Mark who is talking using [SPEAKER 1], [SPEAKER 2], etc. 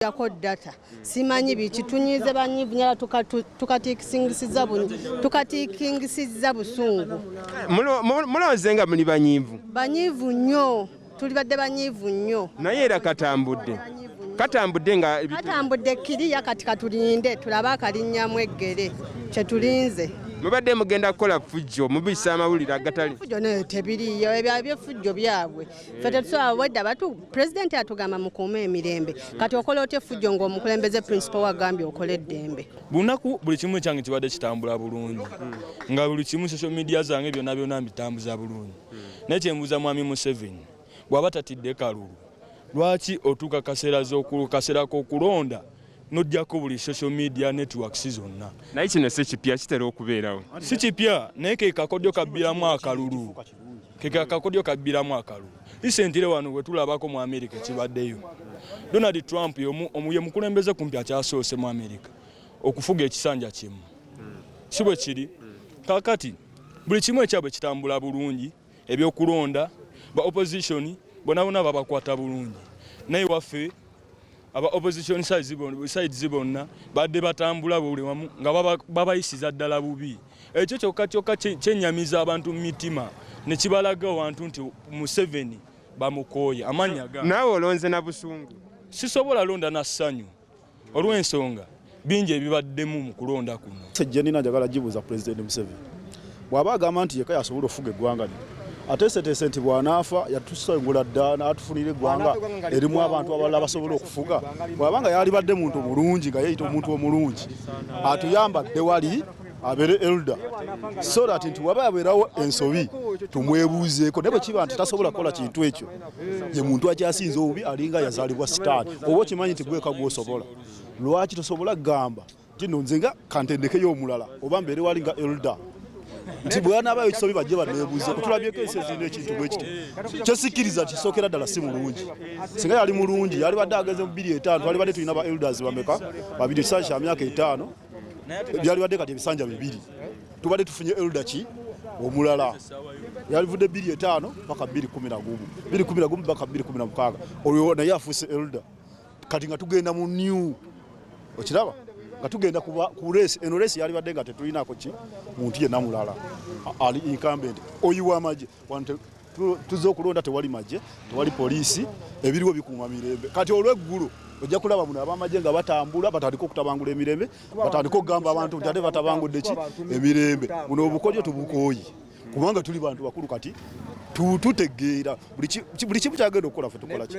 [SPEAKER 1] Yako data simanyi biki, tunyize banyivu nyala tukatikingisiza busungu.
[SPEAKER 2] Mulowooze nga muli banyiivu?
[SPEAKER 1] Banyiivu nnyo, tulibadde banyiivu nnyo.
[SPEAKER 2] Naye era katambudde, katambudde nga
[SPEAKER 1] Katambudde kiriya. Kati katulinde tulabe akalinnyamu eggere kyetulinze.
[SPEAKER 2] Mubadde mugenda kukola fujjo, mubisa amawulire agatali.
[SPEAKER 1] Fujjo nayo tebiriyo, ebyo ebyefujjo byabwe, ffe tetusobola. Wedda batu pulezidenti atugamba mukuume emirembe. Kati okola otya efujjo ng'omukulembeze principal wagambye okola eddembe?
[SPEAKER 3] Bunaku buli kimu ekyange kibadde kitambula bulungi, nga buli kimu social media zange byonna byonna mbitambuza bulungi. Naye kyembuuza mwami Museveni, bw'aba tatidde kalulu, lwaki otuuka kaseera k'okulonda n'ojjako buli social media networks zonna?
[SPEAKER 2] Naye kino si kipya, kitera okubeerawo.
[SPEAKER 3] Si kipya, naye ke kakodyo kabbiramu akalulu, ke kakodyo kabbiramu akalulu. Recently wano bwe tulabako mu America ekibaddeyo, Donald Trump ye mukulembeze kumpi akyasoose mu America okufuga ekisanja kimu, si bwe kiri? Kakati buli kimu ekyabwe kitambula bulungi, ebyokulonda, ba opposition bonna bonna babakwata bulungi, naye waffe aba opposition sides bonna badde batambula buli wamu nga babayisiza ddala bubi. Ekyo kyokka kyokka kyenyamiza abantu mu mitima ne kibalaga wantu nti Museveni bamukooye amannya ga
[SPEAKER 2] Naawe olonze na busungu?
[SPEAKER 3] Sisobola londa na ssanyu olw'ensonga bingi ebibaddemu mu kulonda kuno.
[SPEAKER 4] Sejjenina njagala gibuuza Pulezidenti Museveni, bw'aba agamba nti yekka yasobola okufuga eggwanga lino, ateeseteese nti bw'anaafa yatusengula dda n'atufunira eggwanga erimu abantu abalala basobola okufuga. Bw'aba nga yalibadde muntu mulungi, nga yeeyita omuntu omulungi, atuyambadde wali abeere elder so that nti waba yabeerawo ensobi tumwebuuzeeko. Naye bwe kiba nti tasobola kukola kintu ekyo, ye muntu akyasinza obubi, alinga yazaalibwa sitaani. Oba okimanyi nti gweka gwosobola, lwaki tosobola kugamba nti no, nze nga kantendekeyo omulala oba mbeere wali nga elder, nti bwanaabayo ekisobi bajje baneebuuzeeko? Tulabyeko ensi ezirina ekintu bwe kiti. Kyesikkiriza nti sookera ddala si mulungi. Singa yali mulungi, yalibadde ageze mu 2005, twalibadde tulina ba elders bameka? Babiri. Ekisanja kya myaka 5 byalibadde kati ebisanja 2, tubadde tufunye elder ki omulala. Yalivudde 2005 paka 2011, 2011 paka 2016, olwo naye afuuse elder. Kati nga tugenda mu new, okiraba nga tugenda kuba ku race eno, race yalibadde nga tetulinako ki muntu yenna mulala ali incumbent oyiwa amagye. Wano tuzze okulonda, tewali magye, tewali poliisi, ebiriwo bikuuma mirembe. Kati olweggulo ojja kulaba muno abamagye nga batambula, batandika okutabangula emirembe, batandika okugamba abantu nti ate batabangudde ki emirembe. Buno obukodyo tubukooyi, kubanga tuli bantu bakulu kati tutegeera buli kimu kyagenda okukola. Ffe tukola ki?